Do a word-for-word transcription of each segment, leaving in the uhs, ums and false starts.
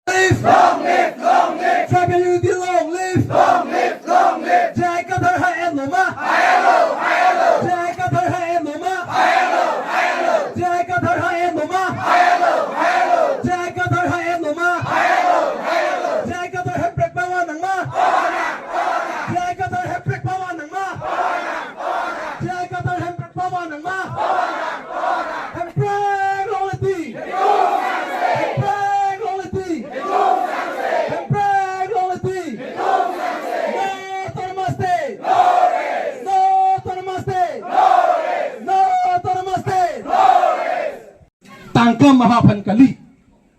Live! Long live! Long live! Tribal unity long live! Long live! Long live! J I Kathar ha-en lo ma? J I Kathar ha-en lo ma? J I Kathar ha-en lo ma? J I Kathar ha-en lo ma? J I Kathar hemprek pavan nang ma? J I Kathar hemprek pavan nang ma? J I Kathar hemprek pavan nang ma? Hemprek long live! Hemprek long live! Hemprek long live! No autonomous state! No autonomous state! No autonomous state! Tangka maha aphan kali.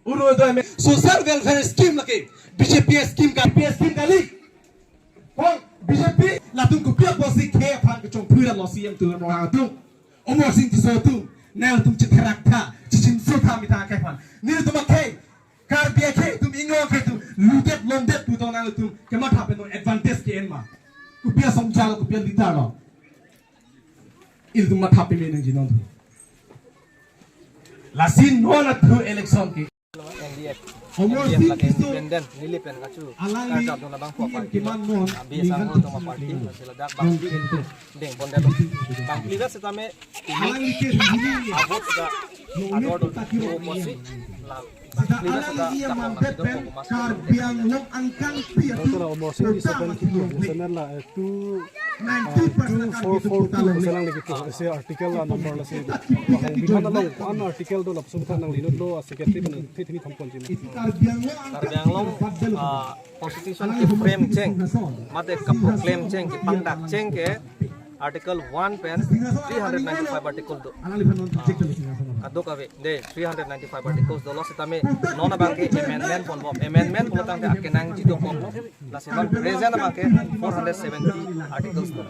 Orunodoi me social welfare scheme lake B J P scheme ka, B J P scheme kali. Kong B J P latum kopi apotsi khei aphan kechongphui ra lo C M atum, Ronghang atum, Amarsing Tisso atum, nangtum chetherak tha, chechinso tha methang akhei aphan. Nelitum akhei, Karbi akhei atum, inglong akhei atum, ludet longdet pu tong nangtum kematha pen advantage ke-en ma? Kopi asong jalo, kopi alita lo? Ilitum matha peme nangji non. Lasi non athu election ke. N D F, Amarsing N D F lake Tisso independent, neli pen kachu, alangli karjap dun abang po C M party lo. Keman non, B S R ningkan ho toma party, ningkan sila dak non bang kente. Deng pondet lo. Bang pliga setame alangli ke hini. Abot seta ador dun. Opo si la. Seta alangli amen pen Karbi Anglong angkang pi atum. Betul lah, Amarsing Tisso pen kota mati lo. Channel la, eh, two, ninety percent two four four two, Karbi atum kota lo. Selang lagi tuh, isi artikel la number la si. Bahang biman along, an artikel do lapuson tha nanglinut lo, secretary pen thithini thampon jim. Itu Karbi Anglong angkang Karbi Anglong, pi atum. Ah, constitution ke-frame cheng, mate ke-proclaim cheng, kepangdak cheng ke Article one pen three hundred ninety-five article do. Ah, kadokave, de, three hundred ninety-five articles dolo setame non abang ke amendment ponbom. Amendment pulo tangte akenangji dokok. Lasi non present abang ke four hundred seventy articles do.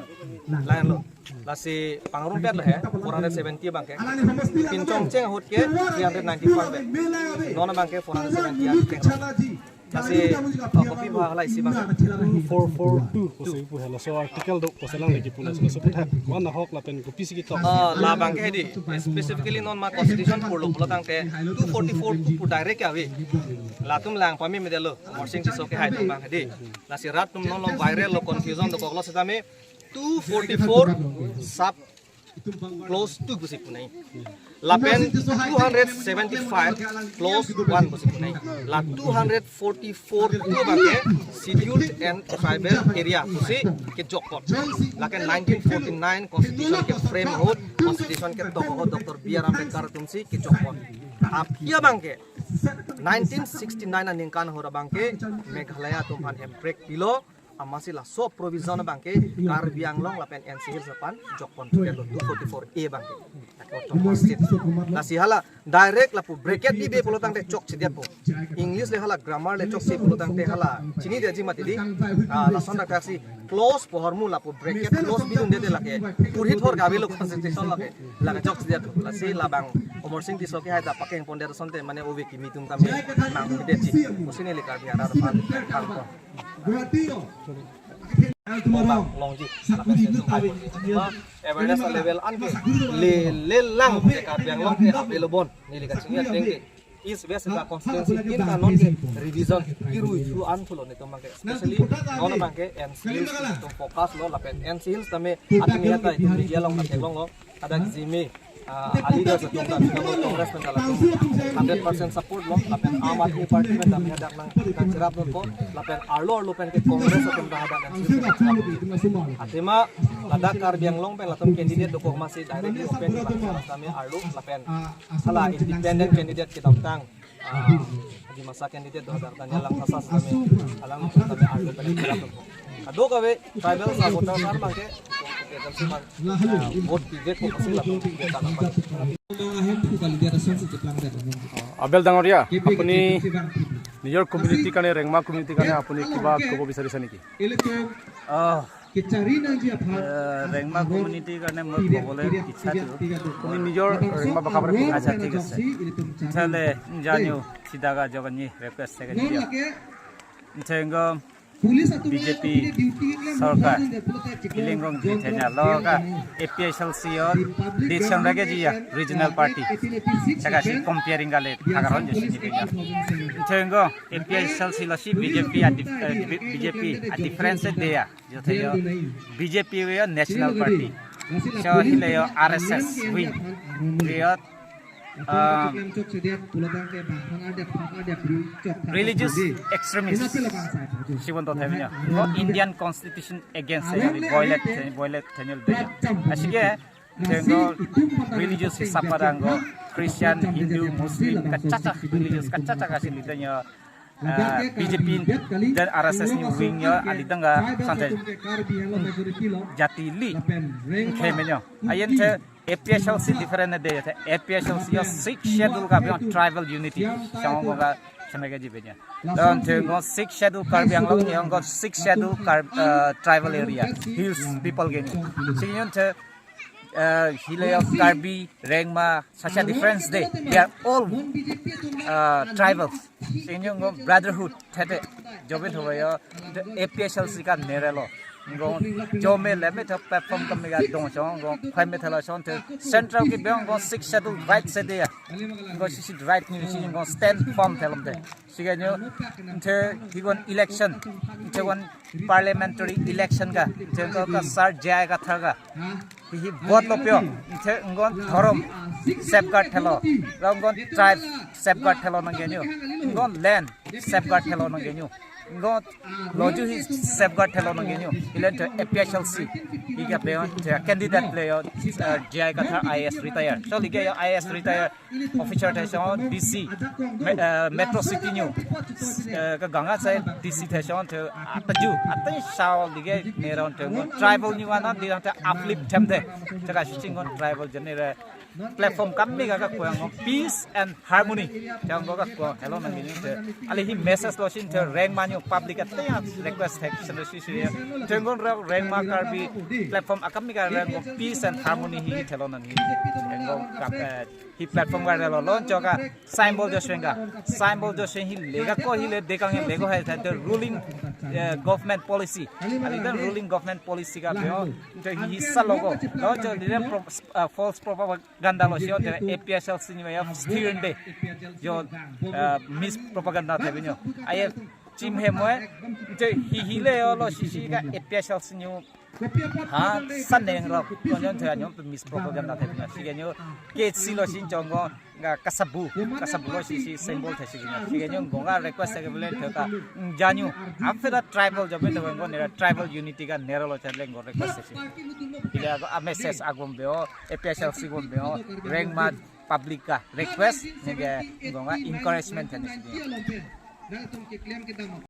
Lain lo. Lasi pangrumpet lo he, four hundred seventy abang ke. Pinchong cheng ahut ke three hundred ninety-five abang. Non abang ke four hundred seventy articles. Lasi, uh, kopi ba hala isi bang. Two four four two pusi pu hala. So article do pusi lang lagi pu laso, so pu thak. Wan ahok lapen kopisi ketok. Uh, labang ke di, specifically non ma constitution pulo pulo tangte two forty-four two pu direct ave. Latum lang pamemedetlo, Amarsing Tisso kehai atum abang di. Lasi rat atum non lo viral lo, confusion dokoklo setame two forty-four sub clause two pusi pu nai. Lapen two hundred seventy-five clause one pusi pu nai. La two hundred forty-four two abang ke scheduled and tribal area pusi kejokpon. Lake nineteen forty-nine constitution ke-frame ahut, constitution ketok ahut Doctor B R Ambedkar atum si kejokpon. Aphi abang ke nineteen sixty-nine aningkan ahut abang ke Meghalaya atum aphan hemprek pilo, amatsi laso provision abang ke Karbi Anglong lapen N C Hills aphan jokpon pudet lo, two forty-four A abang ke. Lasi hala direct lapu bracket bibe pulo tangte chokchedetpo. English le hala grammar le chokche pulo tangte hala chinidetji mati di. Ah, lason dak si clause pohormu lapu bracket clause bidunde de lake. Purhit hor gabi lo constitution lake. Lake chokchedetpo. Lasi labang Amarsing Tisso kehai ta pakeng pondet asonte mane ove kimi atum tame nangdetji. Pusi neli Karbi arat aphan kangton. Guwahati lo. Bang longji, lapen sentu mai pon. Awareness level an ke le, le lang ke Karbi Anglong ke available. Neli kachingki ateng ke East West ta constituency tin ta non ke revision kiru issue an thulo netum abang ke. Especially non abang ke N C Hills atum focus lo lapen N C Hills tame atum ya ta itum media along ta theklonglo. Hadak G M A, ah, a leaders atum ta bidang Congress pen ta latum hundred percent support lo, lapen Aam Aadmi Party pen ta hadak nang, nangcherap dunpo, lapen arlo arlo pen ke Congress atum ta hadak nangcherap. Athema ladak Karbi Anglong pen latum candidate dokok amatsi directly open di bang tame arlo lapen hala independent candidate kedamtang, ah, Dimasa candidate do hadak tanya lang asas kami, alang kami arlo pen cherap dunpo. Kadokave tribal supporters abang ke, ah, vote pivek ko kasi latum pivek tanam. Abel Dangoria, আপুনি নিজৰ কমিউনিটিৰ কাৰণে, ৰেংমা কমিউনিটিৰ কাৰণে আপুনি কিবা ক'ব বিচাৰিছে নেকি? আহ, এহ, ৰেংমা কমিউনিটিৰ কাৰণে মই ক'বলৈ ইচ্ছা কৰোঁ, আপুনি নিজৰ ৰেংমা ভাষা পৰা ক'ব। আচ্ছা, ঠিক আছে। Chale, janyo, sidaga joganyi, request segan. Nchengo, B J P sorkar hiling rong ji thenya lo ka A P H L C yo dit song lage ji ya regional party. Saka si comparing kali hagaron jo si ji ya. Thenggo A P H L C lo si B J P a dif-, eh, B J P a difference de ya. Jo the yo B J P yo national party. So hile yo R S S wing. Yo um, religious extremist si bon to themnya. Indian constitution against ya, violate, violate themnya de ya. Asike thenggo religious hisap pada anggo Christian, Hindu, Muslim, kachacha religious kachacha kasi lidanyo, uh, B J P dan R S S ni wing yo alidang ga sante jati li khemnya. Ayen the A P H L C different de ya, A P H L C yo Sixth Schedule ka beyond tribal unity. Sanggo ka sangga ji benya. Don thenggo Sixth Schedule Karbi Anglong yo anggo Sixth Schedule Kar-, uh, tribal area, hills people geni. Singyon the, uh, hile yo Karbi, Rengma, such a difference de. They are all, uh, tribal. Singyon go brotherhood thete. Jobe thoba yo A P H L C ka nerelo. Go jome leme tho platform kami ga dong chong go khoi me thela chon the central ki beyond go Sixth Schedule right se de ya. Go si si right ni si go stand firm thelom de. Sige nyo the higon election. The one parliamentary election ka. The go ka sar jai ka thar ka. Hi hi vote lo pyo. The ngon dhorom safeguard thelo. Lo ngon tribe safeguard thelo nang genyo. Ngon land safeguard thelo nang genyo. Ngon loju hi safeguard thelo nang genyo. Ilen the A P H L C. Hi ka beyond the candidate le yo, uh, J I Kathar I A S retire. So like yo I A S retire officer the chon D C, me-, uh, Metro City nyo. Uh, ka ganga sai D C the chon the ataju, ataju sao like neron the ngon tribal nyo ana di the uplift them the. Chaka si ngon tribal jene re platform kami ka ka kuang peace and harmony. Jang go ka kuang hello nang ini the. Ali hi message lo sin the Rengma nyo public at the request action si si ya. Tenggon Rengma Karbi platform akami ka Rengma peace and harmony hi hello nang ini. Rengma ka, eh, hi platform ka hello launch ka symbol jo swenga. Symbol jo swen hi lega ko hi le dekang lega hai the ruling, eh, government policy. Ali dan ruling government policy ka beo. The hi sa logo. Launch the pro-, eh, false propaganda ganda lo si on the A P H L C ni ya steer de. Jo, uh, mispropaganda the binyo. Aye chim he moe, je hi hi le yo lo si si ka A P H L C ni ha san neng ro konyon the anyo mispropaganda the binyo. Si ke nyo ke si lo si chongo ga kasabu, kasabu lo si si symbol the si binyo. Si ke nyo gonga request ke belen the ka janyo. After the tribal job the go nera tribal unity ka nera lo chan leng go request si. Ila a message agom beo. A P H L C gon beo, Rengma public ka request nege gonga encouragement thani si.